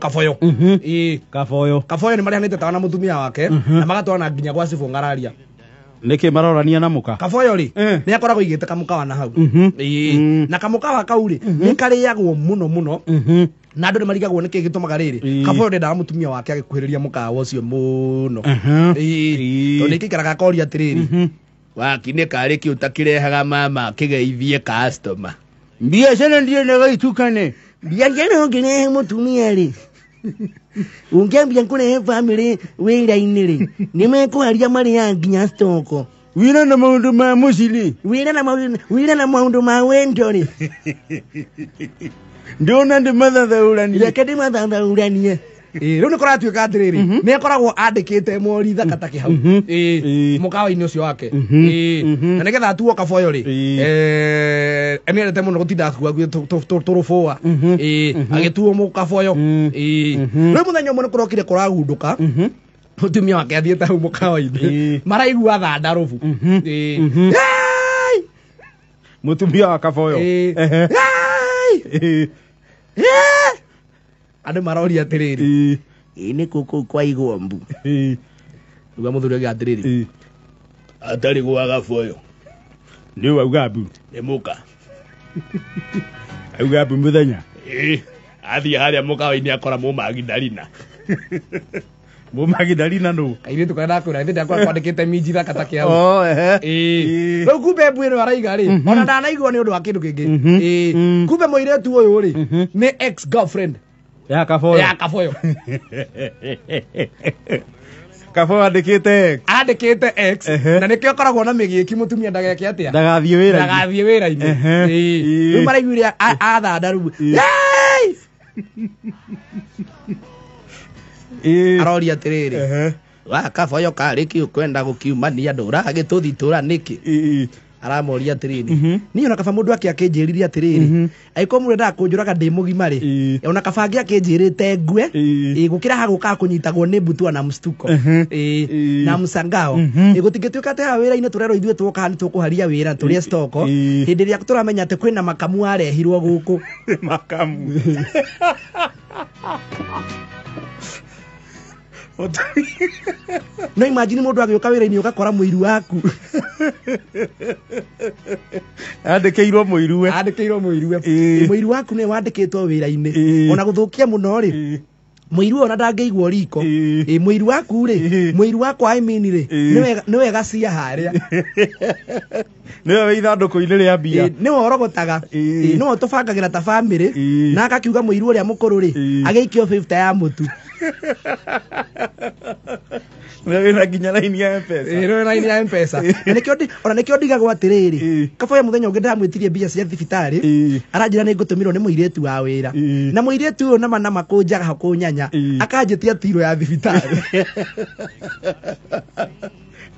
Kaboyo. Ĩĩ. Kaboyo. Kaboyo nĩ marehanĩte tawa na mũtumia wake na magatwarana nginya gwa cibũ Ng'araria. Nĩkĩ marorania na mũka? Kaboyo rĩ, Eh. nĩ akoragwo aigĩte kamũkawa na hau. Ĩĩ. Na kamũkawa kau rĩ, nĩ karĩagwo mũno mũno na andũ nĩ marigagwo nĩkĩ gĩtũmaga rĩrĩ. Kaboyo ndendaga mũtumia wake agĩkuhĩrĩria mũkawa ũcio mũno. Ĩĩ. Tondũ nĩ kĩikaraga akoria atĩrĩrĩ, waki nĩ karĩ kĩ ũtakĩrehaga mama akĩgeithie customer? Biacara ndiendaga itukane. Biacara ũngĩrehe mũtumia rĩ, ũngĩambia kũrehe bamĩrĩ wĩra-inĩ rĩ, nĩ mekũharia marĩaga nginya stoko. Wĩra na maũndũ ma mũciĩ rĩ. Wĩra na maũndũ ma wendo rĩ. Ndona ndĩmathathaũranie. Reke ndĩmathathaũranie. Ĩĩ, rĩu nĩ kũratuĩka atĩrĩrĩ, nĩ akoragwo andĩkĩte mori thaka take hau. Ĩĩ, mũkawa-inĩ ũcio wake. Ĩĩ, na nĩgetha atuo Kaboyo rĩ, nĩendete mũno gũtinda akuakuĩte tũrũbũa. Ĩĩ, agĩtuo mũkaboyo. Ĩĩ, rĩu mũthenya ũmwe nĩ kũrokire kũragundũka mũtumia wake athiĩte hau mũkawa-inĩ, maraigua thandarũbu. Ĩĩ. Yay! Mũtumia wa Kaboyo. Ĩĩ. Ehe. Yay! Yay! Andũ maroria atĩrĩrĩ, ĩĩ nĩ kũ kũu kwa igombu? Uga mũthuri auga atĩrĩrĩ, atarĩ gwa Kaboyo. Nĩ wauga mbu. Nĩ mũka. Auga mbu mũthenya. Ĩĩ, athiĩ harĩa mũkawa-inĩ akora mũmagidalina. Mũmagidalina nũ? Kairĩtu karĩa ndakwĩra ithĩ ndakora kwandĩkĩte minji thaka take hau. Oh, ehe. Ĩĩ. Ĩĩ. Rĩu kumbe mbu ĩno araiga rĩ, ona ndanaigua nĩ ũndũ wa kĩndũ kĩngĩ. Ĩĩ. Kumbe mũirĩtu ũyũ rĩ, nĩ ex girlfriend Ya Kaboyo. ya Kaboyo. Kaboyo andĩkĩte X. Andĩkĩte X. Ehe. Na nĩkĩo akoragwo na mĩgĩki mũtumia ndageke atĩa? Ndagathiĩ wĩra-inĩ. Ndagathiĩ wĩra-inĩ. Ehe. Ĩĩ. Ĩĩ. Rĩu maraiguire athanda rĩu. Yay! Ĩĩ. Aroria atĩrĩrĩ, Ehe. wa Kaboyo karĩ kĩ ũkwenda gũkiumania ndũragĩtũthitũra nĩkĩ? Ĩĩ. Aramoria atĩrĩrĩ, niĩ ona kaba mũndũ ake akĩnjĩrire atĩrĩrĩ, angĩkorwo mũndũ endaga kũnjũraga ndĩ mũgima rĩ, ona kaba angĩ akĩnjĩrĩte ngue, ĩĩ, gũkĩra haha gũkaga kũnyitagwo nĩ mbutua na mstuko. Ĩĩ, na msangao. Ĩĩ, gũtingĩtuĩka atĩ haha wĩra-inĩ tũrerwo ithuĩ twoka nĩ tũkũharia wĩra tũrĩe stoko, hĩndĩ ĩrĩa tũramenya atĩ kwĩna makamu arehirwo gũkũ. Makamu. No imagine mũndũ agĩũka wĩra-inĩ ũgakora mũiru waku. Andĩkĩirwo mũiruwe. Andĩkĩirwo mũiruwe. Mũiru waku nĩwe wandĩkĩtwo wĩra-inĩ. Ona gũthũkia mũno rĩ, mũiru ona ndangĩigwo riko. Ĩĩ, mũiru waku rĩ, mũiru wakwa I mean rĩ, nĩwe gacia harĩa. Nĩwe wĩ ithandũkũ-inĩ rĩa mbia. Ĩĩ, nĩwe ũrogotaga. Ĩĩ, nĩwe ũtũbangagĩra ta bamĩrĩ. Na agakiuga mũiru ũrĩa mũkũrũ rĩ, agĩikio 50 ya mũtu. Nĩwe wĩna nginya raini ya M-Pesa. Ĩĩ, nĩwe raini ya M-Pesa. Na nĩkĩo ona nĩkĩo ndigagwo atĩrĩrĩ, Kaboyo mũthenya ũngĩ ndamwĩtirie mbia cia thibitarĩ, aranjĩra nĩ ngũtũmĩrwo nĩ mũirĩtu wa wĩra. Na mũirĩtu ũyũ nama nama kũnjaga kũnyanya, akanjĩtia tiro ya thibitarĩ.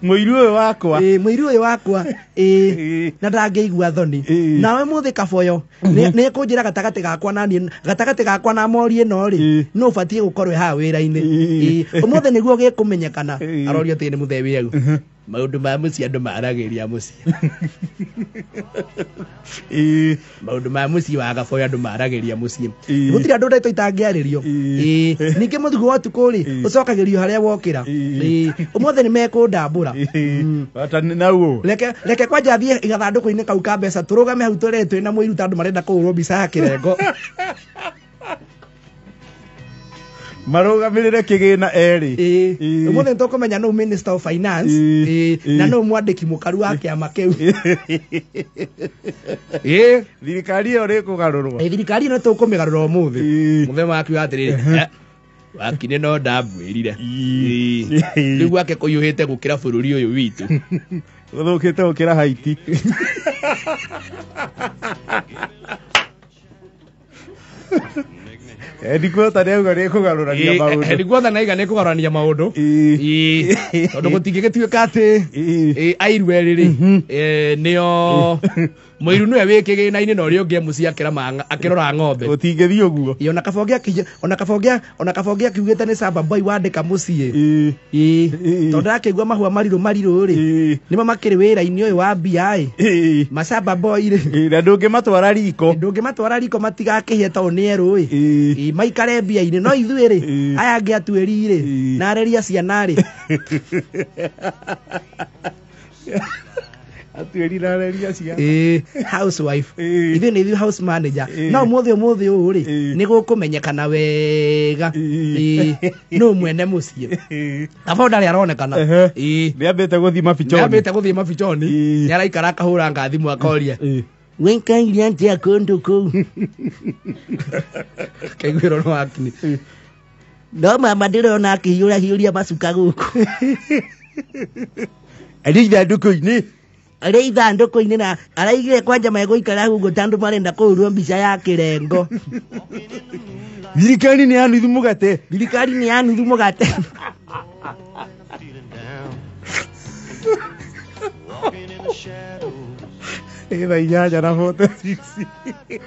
Mũiru ũyũ wakwa. Ĩĩ, mũiru ũyũ wakwa. Ĩĩ, na ndangĩigua thoni. Nawe mũthĩ Kaboyo, nĩ ekũnjĩra gatagatĩ gakwa na niĩ, gatagatĩ gakwa na mori ĩno rĩ, nũ ũbatiĩ gũkorwo haha wĩra-inĩ. Ĩĩ, ũmũthĩ nĩguo gĩkũmenyekana. Arorio atĩ nĩ mũthee wĩau. Maũndũ ma mũciĩ andũ maragĩria mũciĩ. Maũndũ ma mũciĩ wa Kaboyo andũ maragĩria mũciĩ. Gũtirĩ andũ ndeto itangĩarĩrio. Ĩĩ, ningĩ mũthigo wa ũtukũ rĩ, ũcokagĩrio harĩa wokĩra. Ĩĩ, ũmũthĩ nĩ mekũndambũra. Bata nĩ nau. Reke kwanja thiĩ gathandũkũ-inĩ kau ka mbeca tũrũgame hau tũrere twĩna mũiru ta andũ marenda kũhũrwo mbica ya kĩrengo. Marũgamĩrĩre kĩgĩna erĩ. Ĩĩ. Ũmũthĩ nĩ tũkũmenya nũ Minister of Finance, ĩĩ, na nũ mwandĩki mũkaru wa kĩama kĩu. Ĩĩ. Thirikari ĩyo rĩkũgarũrwo. Ĩĩ, thirikari ĩno tũkũmĩgarũra ũmũthĩ. Mũthenya wakiuga atĩrĩrĩ, wakine no ndamwĩrire. Ĩĩ. Rĩu gwake kũiyũhĩte gũkĩra bũrũri ũyũ witũ. Gũthũkĩte gũkĩra Haiti. Headquarter nĩ auga nĩ kũgarũrania maũndũ. Headquarter nĩ aiga nĩ kũgarũrania maũndũ. Ĩĩ. Tondũ gũtingĩgĩtuĩka atĩ, ĩĩ, airu erĩ rĩ, nĩo Mũiru nĩwe wĩ kĩgĩna-inĩ na ũrĩa ũngĩ e mũciĩ akĩrora ng'ombe. Gũtingĩthiĩ ũguo. Ĩ, ona kabonge akĩ- ona kabonge ona kabonge akiugĩte nĩ samba boy wandĩka mũciĩ. Ĩĩ. Ĩ, Ĩ. tondũ ndakĩigua mahũa marirũ marirũ rĩ, Ĩĩ. nĩmo makĩrĩ wĩra-inĩ ũyũ wa mbia ĩ. Ĩĩ. Macamba boy rĩ, Ĩĩ, na ndũngĩmatwara riko. ndũngĩmatwara riko matigakĩhĩe tondũ nĩ erũ ĩ. Ĩĩ. Ĩ, maikare mbia-inĩ no ithuĩ rĩ, Ĩ. aya angĩ atuĩri rĩ, Ĩ. na areria ciana rĩ. Atuĩri na areria ciana. Ĩ, housewife. Ĩ. Ithuĩ nĩ ithuĩ house manager. Ĩ. No ũmũthĩ ũmũthĩ ũyũ rĩ, Ĩ. nĩ gũkũmenyekana wega. Ĩ. Ĩ, nũ mwene mũciĩ. Ĩĩ. Kaba ndarĩ aronekana. Ehe. Ĩ. Nĩambĩte gũthiĩ mabichoni. Nĩambĩte gũthiĩ mabichoni. Ĩ. Nĩ araikara akahũra ngathimũ akoria. Ĩĩ. Wĩkaire atĩa kũndũ kũu? Kaiguĩrwo nĩ wakini. No mama ndĩrona akĩhiũra hiũria macuka gũkũ. Arĩ ithandũkũ-inĩ. Arĩ ithandũkũ-inĩ na araigire kwanja megũikara hau ũguo tondũ marenda kũhũrwo mbica ya kĩrengo. Thirikari nĩ ya nuthu mũgate. Thirikari nĩ ya nuthu mũgate. Ĩ thaa 8:46.